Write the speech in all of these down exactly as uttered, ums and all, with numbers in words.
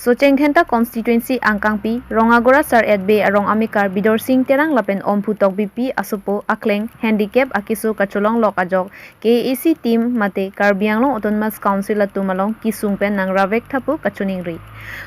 Socheng Dhenta constituency angkangpi Rongagora Sar-et Bey arong amekar Bidor Sing Terang lapen Omphu Tokbipi asopo akleng handicap akeso kacholonglok ajok K A A C team mate Karbi Anglong Autonomous Council atum along kesung pen nangravek tha pu kachoningri.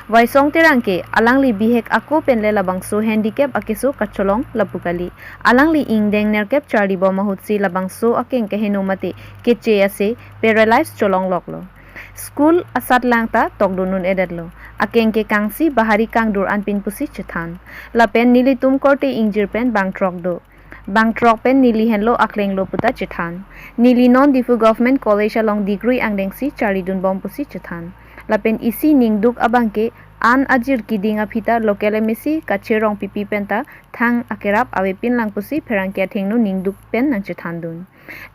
Waisong Terang ke alangli bihek ako penle labangso handicap akeso kacholong lapu kali. Alangli ingdeng nerkep charlibom ahutsi labangso akeng keheno mate keche ase paralyzed cholongloklo. School asatlang ta tokdun un-edetlo. Akeng ke kangsi bahari kangdur anpin pusi chethan. Lapen nelitum korte ingjir pen bangthrok do. Bangthrok pen neli henlo aklenglo puta chethan. Neli non Diphu Government College along degree angdengsi charlidunbom pusi chethan. Lapen isi ningduk abangke an ajir kiding aphi ta local M A C Kache Rongpipi penta thang akerap avepinlang pusi pherangke athengno ningduk pen nangchethandun.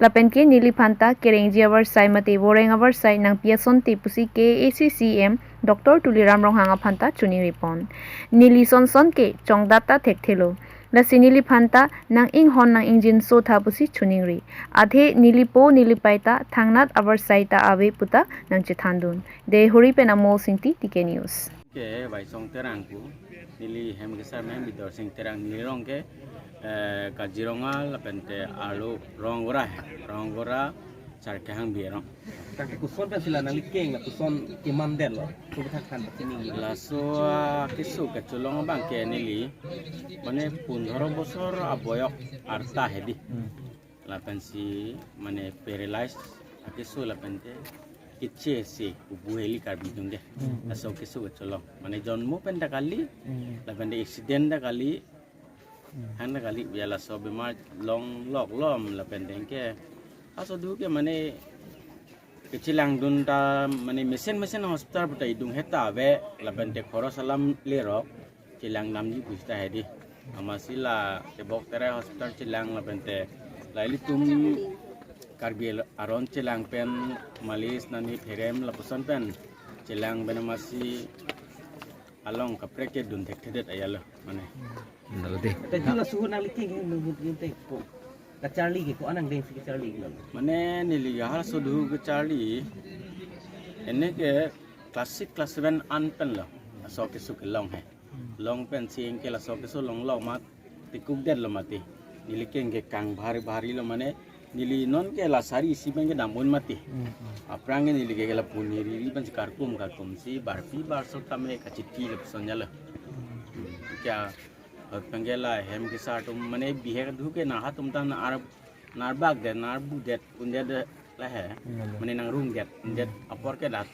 Lapen ke neliphan ta kerengji avarsai mate voreng avarsai nangpi asonte pusi K A A C C E M Doctor Tuliram Ronghang aphan ta choningripon. Neli sonson ke chongdat ta thekthelo. Lasi neliphan ta nang-inghon nang-ingjinso tha pusi choningri. Athe nelipo nelipei ta thangnat avarsai ta ave puta nangchethandun. Deihori pen Amol Singti, T K News. Ke Waisong Terang pu, neli hem kesar men Bidor Sing Terang, neli rong ke, eh, Kaziranga lapente arlo Rongagora he, Rongagora Sar Kehang Bey arong. Tangke koson pensi la nangli keng la koson kemandetlo, koputhak than pachini. Laso, ah, keso kacholong abangke neli, mane pundhoro bosor aboyok arta hedi. Hmm. Lapensi mane paralyzed akeso lapente keche ase kubu heli Karbi atum ke. Hmm. Laso keso kacholong. Mane jonmo pen ta kali, Hmm. lapente accident ta kali, Hmm. han ta kali, ya laso bemar longloklo lapente ke. Laso duke mane kechelangdun ta mane mesen mesen hospital puta idung heta ave lapente khoros alam lerok chelang namji pusita hedi. Amatsi la kebok terai hospital chelang lapente la ilitum Karbi aron chelang pen malis nani pherem lapuson pen chelang pen amatsi along kaprek kedun thekthedet ajatlo mane. Nalo de. Te jula suhu nangli keng nunggu yung te ko. Kacharli ke ko anang dengsi kacharli ke. Mane neli halaso duhu kacharli. Ene ke class six, class seven an penlo. Laso keso kelong he. Long pensi ke laso keso longlok mat tikukdetlo mati. Neli keng ke kang bahari bahari lo mane. Neli non ke la sari isi pen kedam un mati. Hmm, hmm. Aphrang ke neli ke la puni riri pensi karkum karkum si barpi barsok tame kachiti lapuson ajatlo. Hmm. Hmm. Kya Penggela hem kesar atum mane bihek duke na hatum ta nar narbakdet narbudet undet lahe. Hmm. Mane nangrungdet undet apor ke dat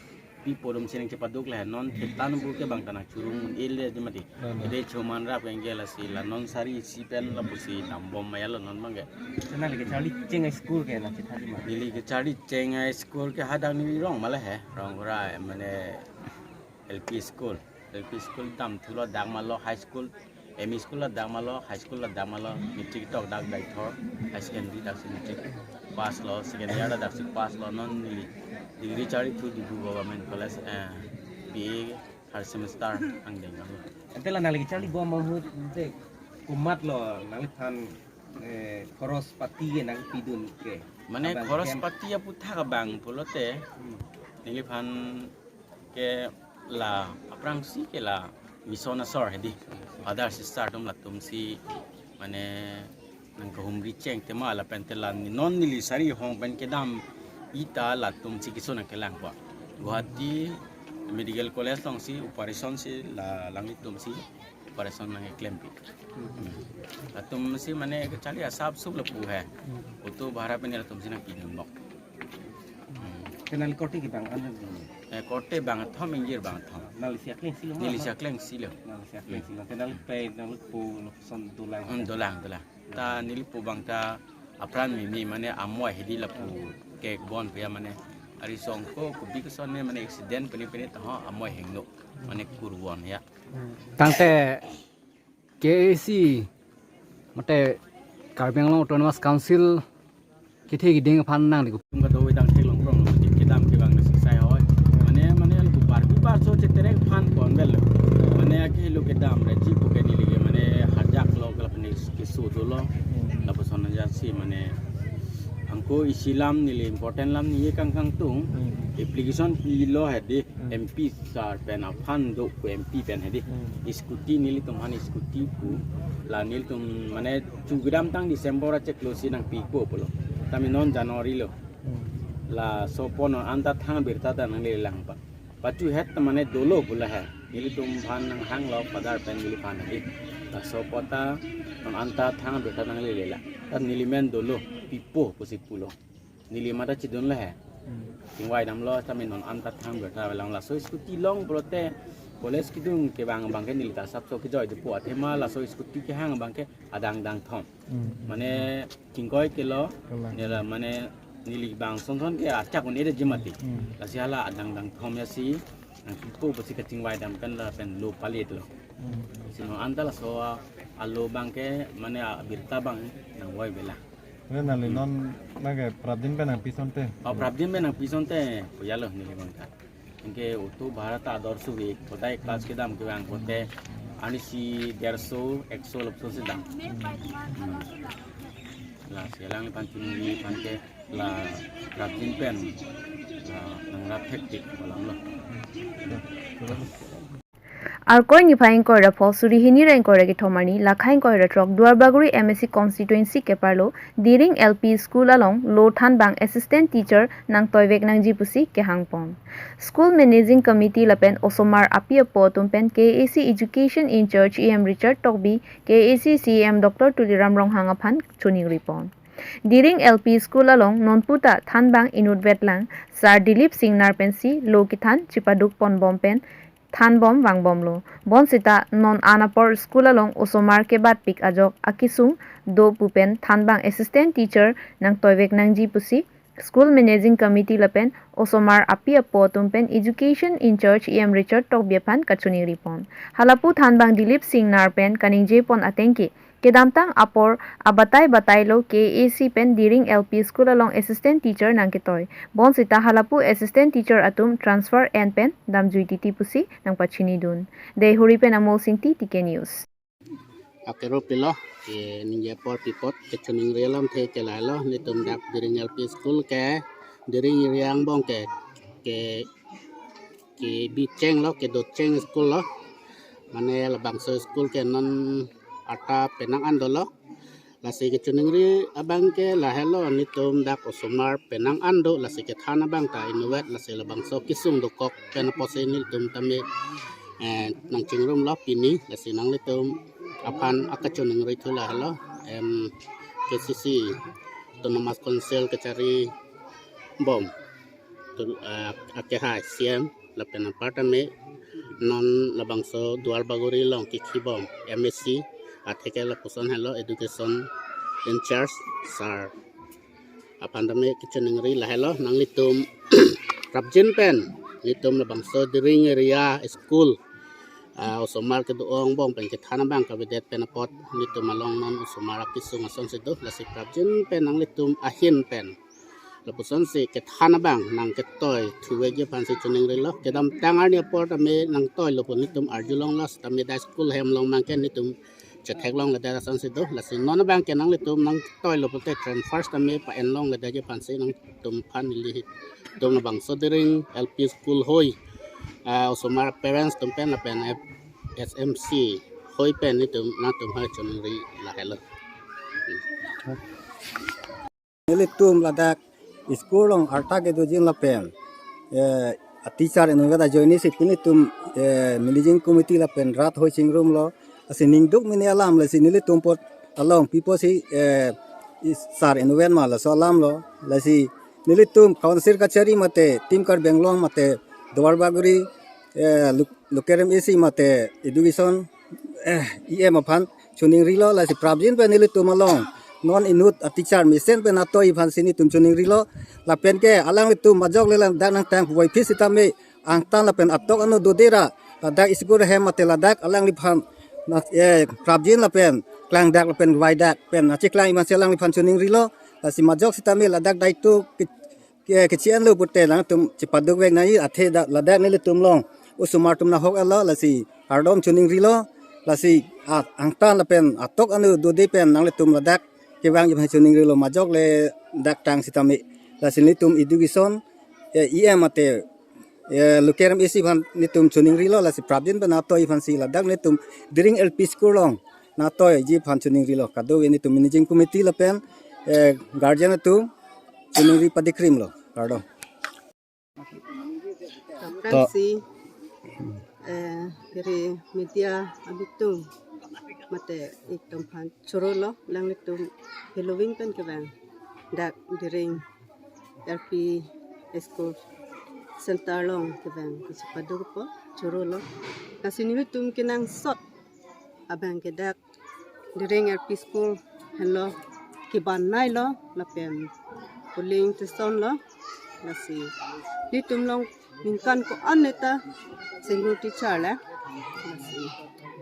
pi podom sining chepaduk lahe non thetan bu ke bang ta nangchurung un-ele de mati. Hmm. Ede choman rap penggela si la non sari isi pen lapusi dambom ajatlo non bang ke. Nangli kacharli cheng school ke nangchethan ma? Neli kacharli cheng school ke hadak neli rong ma lahe. Rongagora mane L P school. L P school damthulo dak malo, high school, M E school lo dak malo, high school lo dak malo, matric tok dak Deithor, high secondary daksi matric pass lo, second year daksi pass lo, non neli degree charlithu Diphu Government College, eh, B A third semester angdeng lo. Ante la nangli charlibom ahut te komatlo nangliphan, eh, khoros pati ke nangpidun ke? Mane khoros pati aputhak abang pulote, hmm, neliphan ke la aphrangsi ke la mission asor hedi. Father sister atum latumsi mane nangkahumri cheng tema lapente la non neli sari hong pen kedam ita latumsi keso nangkelangpo. Guwahati Medical College alongsi operation si la alanglitumsi operation nangkeklempi. Hmm. Latumsi mane kacharli asap sup lapu he. Hmm. Auto bhara pen latumsi nangpidunbom. Hmm. Te nangli korte ke bang an? Eh, korte bangthom ingjir bangthom. Nangli isi akleng silo? Neli isi akleng silo. Nangli isi akleng silo. Te nangli pei nangli po lapuson dolang? Hmm, dolang, dolang. Ta neli po bang ta apran mimi mane amoi hedi lapu kekbon puya mane. Ari songko kubi keson ne mane accident pene pene taho amoi hingno. Mane kurwon ya. Tangte K A A C mate Karbi Anglong Autonomous Council kethe kiding aphan nangli kopi? Tum kadokave dang theklong krong lo, kedam kevang le sisai hoi. Mane, mane lapu barpi barso cheterek aphan ponbel lo. Mane akehelo kedam reji pu ke neli ke mane hajak lo kala pene keso dolo. Lapuson aja si mane angko isi lam neli important lam ni ye kangkang tung. Application pilo hedi, M P sir pen aphan do pu, M P pen hedi. Scooty nelitum aphan scooty pu, la nelitum mane chugidam tang December achiklo si nangpipo pulo. Tame non January lo. Laso apot non anta thang birta ta nangle lang pa. Pachu het ta mane dolo pulo he. Nelitum aphan nanghanglo father pen neliphan hedi. Laso apot ta non anta thang birta nangle lang. Ta neli men dolo, pipo pusi pulo. Neli mata chidunlo he. Chingvai damlo, tame non anta thang birta avelang. Laso scooty long pulote college kedung kevang abangke neli ta asapso kejoi dopo, athema laso scooty kehang abangke adang dang thom. Mane chingkoi kelo, nela mane neli bang son son ke achak un-edetji mati. Lasi hala adang dang thom ya si nangpipo pusi kachingvai dam pen lapen lo palit lo. Si non anta laso a, alo abangke mane abirta abang nangvoi bela. Ore nali non lake prapjin pen nangpi asonte. Oh, prapjin pen nangpi asonte. Koyalo neli bangta. Anke auto bhara ta ador suvi, kotai class kedam kevang kote, ani si derso, ekso lapuson si dam. Lasi alangliphan chuningri aphan ke la prapjin pen la nangrap hektik alam lo. Arkoi niphai ingkoi ra pho suri hini ra ingkoi ra kethom arni, lakhai ingkoi ra throk Duarbagori M A C constituency keparlo Diring L P School along lo thanbang assistant teacher nangtoivek nangji pusi kehangpon. School Managing Committee lapen osomar api apo atum pen K A A C Education in-charge E M Richard Tokbi, K A A C C E M Doctor Tuliram Ronghang aphan choningripon. Diring L P School along nonputa thanbang inutvetlang, Sir Dilip Singnar pensi lo kethan chipaduk ponbom pen thanbom vangbomlo. Bonsita non an apor school along osomar kebatpik ajok akesung do pu pen thanbang assistant teacher nangtoivek nangji pusi School Managing Committee lapen osomar api apo atum pen Education in-charge E M Richard Tokbi aphan kachoningripon. Halapu thanbang Dilip Singnar pen kaningjepon atengke, kedamtang apor abatai batailo K A A C pen Diring L P School along assistant teacher nangketoi. Bonsita halapu assistant teacher atum transfer en pen damjui titi pusi nangpachinidun. Deihori pen Amol Singti, T K News. Akero pilo, ke ningje apor pi apot, kechoningri alamthe ke lahelo, nelitum dak Diring L P School ke, Diring area angbong ke, ke, kebi chenglo, kedo cheng school lo. Mane labangso school ke non arta penang an dolo. Lasi kechoningri abang ke lahelo, nelitum dak osomar penang an do, lasi kethan abang ta inutvet, lasi labangso kesung dokok pen apotsi nelitum tame, eh, nangchingrumlo pini, lasi nanglitum aphan akachoningri thu lahelo, em, K C C Autonomous Council kachari bom, tul-, eh, akehai C M, lapen apar tame non labangso Duarbagori along kekhibom M A C, atheke lapuson helo Education in-charge Sir aphan tame kechoningri lahelo, nanglitum prapjin pen nelitum labangso Diring area school, ah, osomar kedo angbong pen kethan abang kavedet pen apot nelitum along non osomar akesung asonsi do, lasi prapjin pen nanglitum ahin pen lapusonsi kethan abang nangketoi thuvekji aphansi choningrilo. Kedamtang arni apor tame nangtoilo pu nelitum arjulonglo, sitame dak school hem along abang ke nelitum chetheklongledet asonsi do, lasi non abang ke nanglitum nangtoilo pute transfer tame pa-enlongledetji aphansi nangtum aphan nelitum labangso Diring L P School hoi, ah, osomar parents atum pen lapen F-, S M C hoi pen nelitum nangtum hai choningri lahelo. Nelitum ladak school along arta kedoji lapen, eh, teacher inutvet ajoinesi pini nelitum, eh, managing committee lapen rat hoi chingrumlo. Lasi ningduk mini alam, lasi nelitum apot along pi apotsi, eh, sir inutvet ma laso alamlo. Lasi nelitum council kachari mate Team Karbi Anglong mate Duarbagori, eh, lo-, local M A C mate education, eh, E M aphan choningrilo, lasi prapjin pen nelitum along non inut a teacher mesen pen atoi aphansi nelitum choningrilo. Lapen ke alanglitum majok le ladak nangtang puvoiphit sitame angtan lapen atok anu dodera ladak school hem mate ladak alangliphan na, eh, prapjin lapen klangdak lapen vaidak pen achiklang imansi alangliphan choningrilo. Lasi majok sitame ladak daito ke-, ke-, kechi-enlo pute nangtum chipadukvek nangji, athe da-, ladak nelitum along osomar atum nahok-etlo, lasi kardom choningrilo. Lasi a-, angtan lapen atok anu dode pen nanglitum ladak kevangji aphan choningrilo, majok le dak tang sitame. Lasi nelitum education E, E M mate, e, local M A C aphan netum choningrilo, lasi prapjin pen natoi aphansi ladak netum Diring L P School along natoiji aphan choningrilo. Kadokave netum managing committee lapen, e, guardian atum choningri padikrimlo. Kardom. To. Aphrangsi, eh, piri media abitung mate itum aphan chorolo, alanglitum heloving pen kevang dak Diring L P School Center along kevang kachepadukpo, chorolo. Lasi nelitum kenangsot abang ke dak Diring L P School henlo kebannailo lapen polling tesonlo, lasi netum along ningkan ko-an neta single teacher le, lasi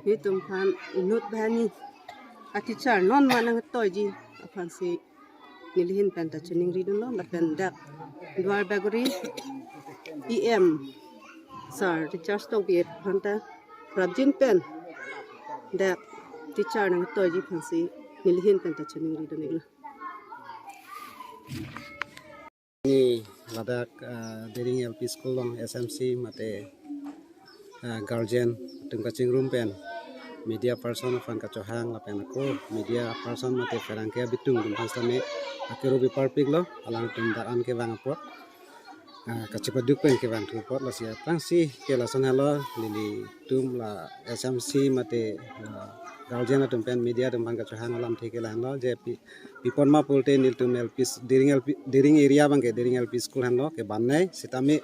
netum aphan inut banghini a teacher non ma nangtoiji aphansi neli ahin pen ta choningridunlo, lapen dak Duarbagori E M sir Richard Tokbi aphan ta prapjin pen dak teacher nangtoiji aphansi neli ahin pen ta choningridun-iklo. Ni ladak, ah, Diring L P School along S M C mate, ah, guardian atum kachingrum pen media person aphan kachohang lapen ako media person mate pherangke abitung atum aphan sitame akiru bi parpiklo, alangtum dak an kevang apot, ah, kachepaduk pen kevangthu apot. Lasi aphrangsi ke lason helo, nelitum la S M C mate, ah, guardian atum pen media atum aphan kachohang alamthe ke lahenlo je pi-, pi apot ma pulote nelitum L P s-, Diring L P, Diring area abang ke Diring L P School henlo kebannei, sitame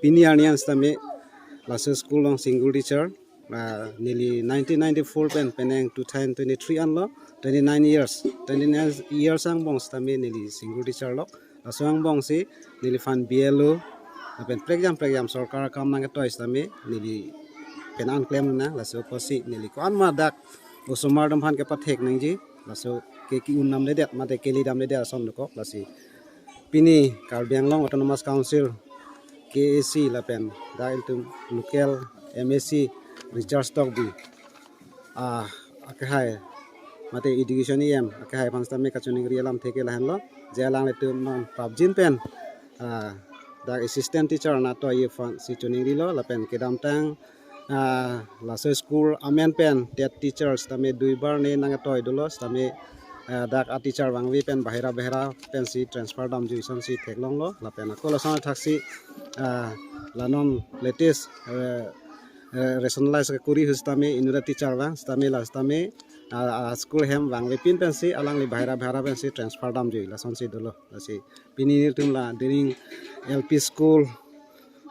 pini arni an sitame laso school along single teacher, ah, neli nineteen ninety-four pen penang two thousand twenty-three anlo, twenty-nine years, twenty-nine years angbong sitame neli single teacher lo. Laso angbongsi neliphan B L O lapen prekjam prekjam sorkar akam nangketoi sitame neli pen an klem nang, laso apotsi neli ko-an ma dak osomar atum aphan kepathek nangji, laso ke ki-un damledet mate kele damledet ason dokok. Lasi pini Karbi Anglong Autonomous Council, K A C lapen dak itum local M A C Richard Tokbi, ah, akehai mate education E M akehai aphan sitame kachoningri alamthe ke lahenlo je alanglitum non prapjin pen, ah, dak assistant teacher natoiji aphansi choningrilo lapen kedamtang, ah, laso school amen pen TET teacher sitame duibar ne nangketoi dolo sitame, ah, dak a teacher vangve pen bahira bahira pensi transfer damjui asonsi theklonglo lapen ako lason athaksi, ah, la non latest, eh, eh, rationalize kekuri ahut sitame inut a teacher vang sitame la sitame, ah, ah, school ahem vangvepin pensi alangli bahira bahira pensi transfer damjui lasonsi dolo. Lasi pini nelitum la Diring L P School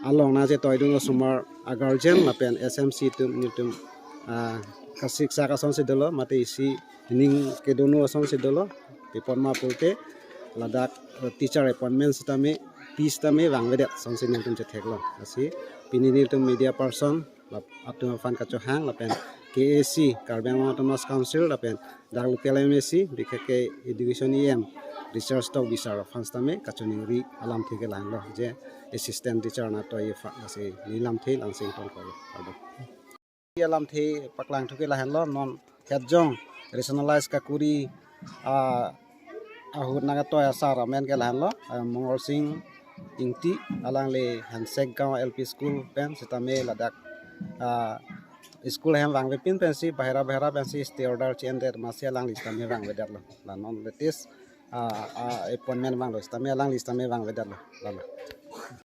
along nangchetoidun osomar a guardian lapen S M C atum nelitum, ah, kasiksak asonsi dolo mate isi ning kedonu asonsi dolo. Pi apot ma pulote ladak, eh, teacher appointment sitame, fees sitame vangvedet asonsi nelitum chetheklong. Lasi pini nelitum media person lap-, atum aphan kachohang lapen K A C, Karbi Anglong Autonomous Council lapen dak local M A C, bikhe ke education E M Richard Tokbi sir aphan sitame kachoningri alamthe ke lahenlo je assistant teacher natoiji aphan. Lasi neli lamthe langsing tonkoklo. Kardom. Alamthe paklangthu ke lahenlo, non hetjong rationalize kekuri, ah, ahut nangketoi a sir amen ke lahenlo, ah, Mongol Sing Ingti, alangli Hemsek Gaon L P School pen sitame ladak, ah, school ahem vangvepin pensi bahira bahira pensi stay order che-endet amatsi alangli sitame vangvedetlo. La non latest, ah, ah, appointment vanglo sitame alangli sitame vangvedetlo. Lalo.